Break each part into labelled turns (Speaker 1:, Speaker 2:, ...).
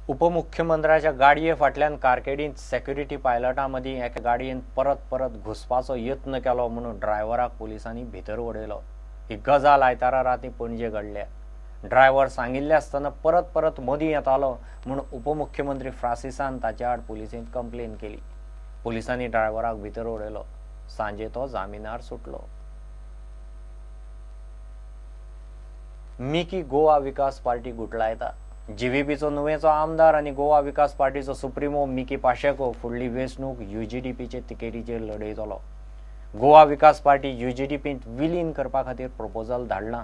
Speaker 1: उपमुख्यमंत्र्याच्या गाडये फाटल्यान कारकिर्दींत सेक्युरिटी पायलटां मदीं एका गाडयेन परत परत घुसपाचो यत्न केलो म्हणून ड्रायव्हराक पुलिसांनी भितर उडयलो. ही गजाल आयतारा रातीं पणजे घडल्या. ड्रायव्हर सांगिल्ले आसतना परत परत मदीं येतालो म्हूण उपमुख्यमंत्री फ्रांसिसान ताचे आड पुलिसेंत कंप्लेन केली. पुलिसांनी ड्रायव्हराक भितर उडयलो. सांजे तो जामिनार सुटलो. मिकी गोवा विकास पार्टी गुटलायता. जीव्हीपीचो नुवेंचो आमदार आनी गोवा विकास पार्टीचो सुप्रिमो मिकी पाशेको फुडली वेंचणूक यूजीडीपीचे तिकेटीचेर लढयतलो. गोवा विकास पार्टी यूजीडीपींत विलीन करपा खातीर प्रपोजल धाडलां.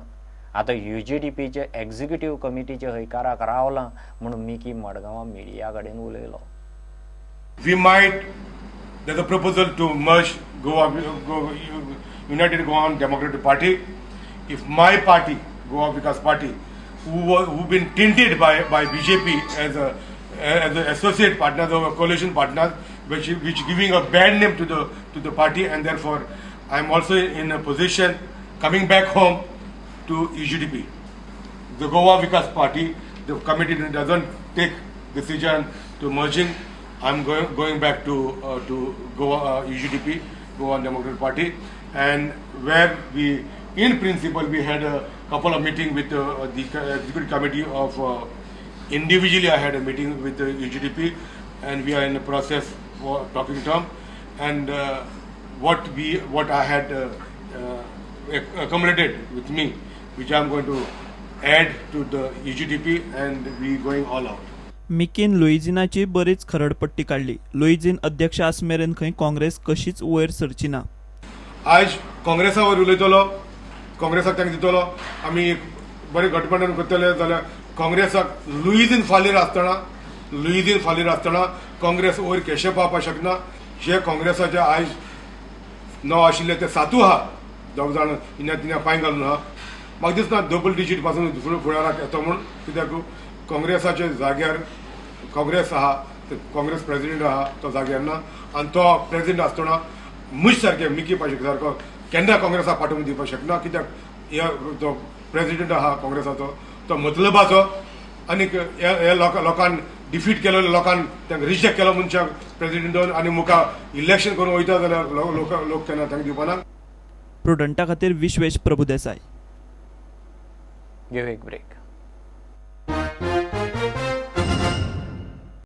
Speaker 1: आतां यूजीडीपीचे एक्झिक्युटीव कमिटीचे हयकाराक रावलां म्हूण मिकी मडगांवां मिडिया कडेन उलयलो.
Speaker 2: We might, there's a proposal to merge Goa, Goa United Goan Democratic Party. If my party, Goa Vikas Party, who been tinted by BJP as a associate partners or coalition partners, which giving a bad name to the party, and therefore I am also in a position coming back home to UGDP. The Goa Vikas Party, the committee doesn't take decision to merging. I'm going back to Goa UGDP, Goa Democratic Party, and where we, in principle, we had a couple of meeting with the executive committee of. Individually, I had a meeting with the UGDP, and we are in the process for talking term, and what I had accumulated with me, which I am going to add to the UGDP, and we going all out.
Speaker 3: मिकीन लुइझिनाची बरीच खरडपट्टी काडली. लुइझिन अध्यक्ष आसमेरेन खंय काँग्रेस कशीच वयर सरची ना.
Speaker 2: आयज काँग्रेसा वयर उलयतलो, काँग्रेसाक तांकां दितलो, आमी एक बरें गठबंधन करतले जाल्यार काँग्रेसाक लुईझीन फालीर आसतना काँग्रेस वयर केशें पावपाक शकना. जे काँग्रेसाचे आयज 9 आशिल्ले ते सातूय आहा, दोग जाण इन्या तिन्या पांय घालून आहा. म्हाका दिसना डबल डिजीट पासून फुडाराक येतो म्हूण, कित्याक काँग्रेसाच्या जाग्यार काँग्रेस आहा, ते काँग्रेस प्रेजिडेंट आहा, तो जाग्यार ना आनी तो प्रेजिडेंट आसतना म्हज सारके मिकी पाशेक सारको केन्ना काँग्रेसाक पाठोवन दिवपाक शकना, कित्याक हे जो प्रेजिडेंट आहा काँग्रेसाचो तो मतलबाचो आनीक हे लोकान डिफीट केलो, लोकान तांकां रिजेक्ट केलो मनशाक प्रेजिडेंटान आनी मुखार इलेक्शन करून वयता जाल्यार लोक लोक केन्ना तांकां दिवपाना.
Speaker 3: प्रुडंटा खातीर विश्वेश प्रभुदेसाय.
Speaker 1: घेऊ एक ब्रेक.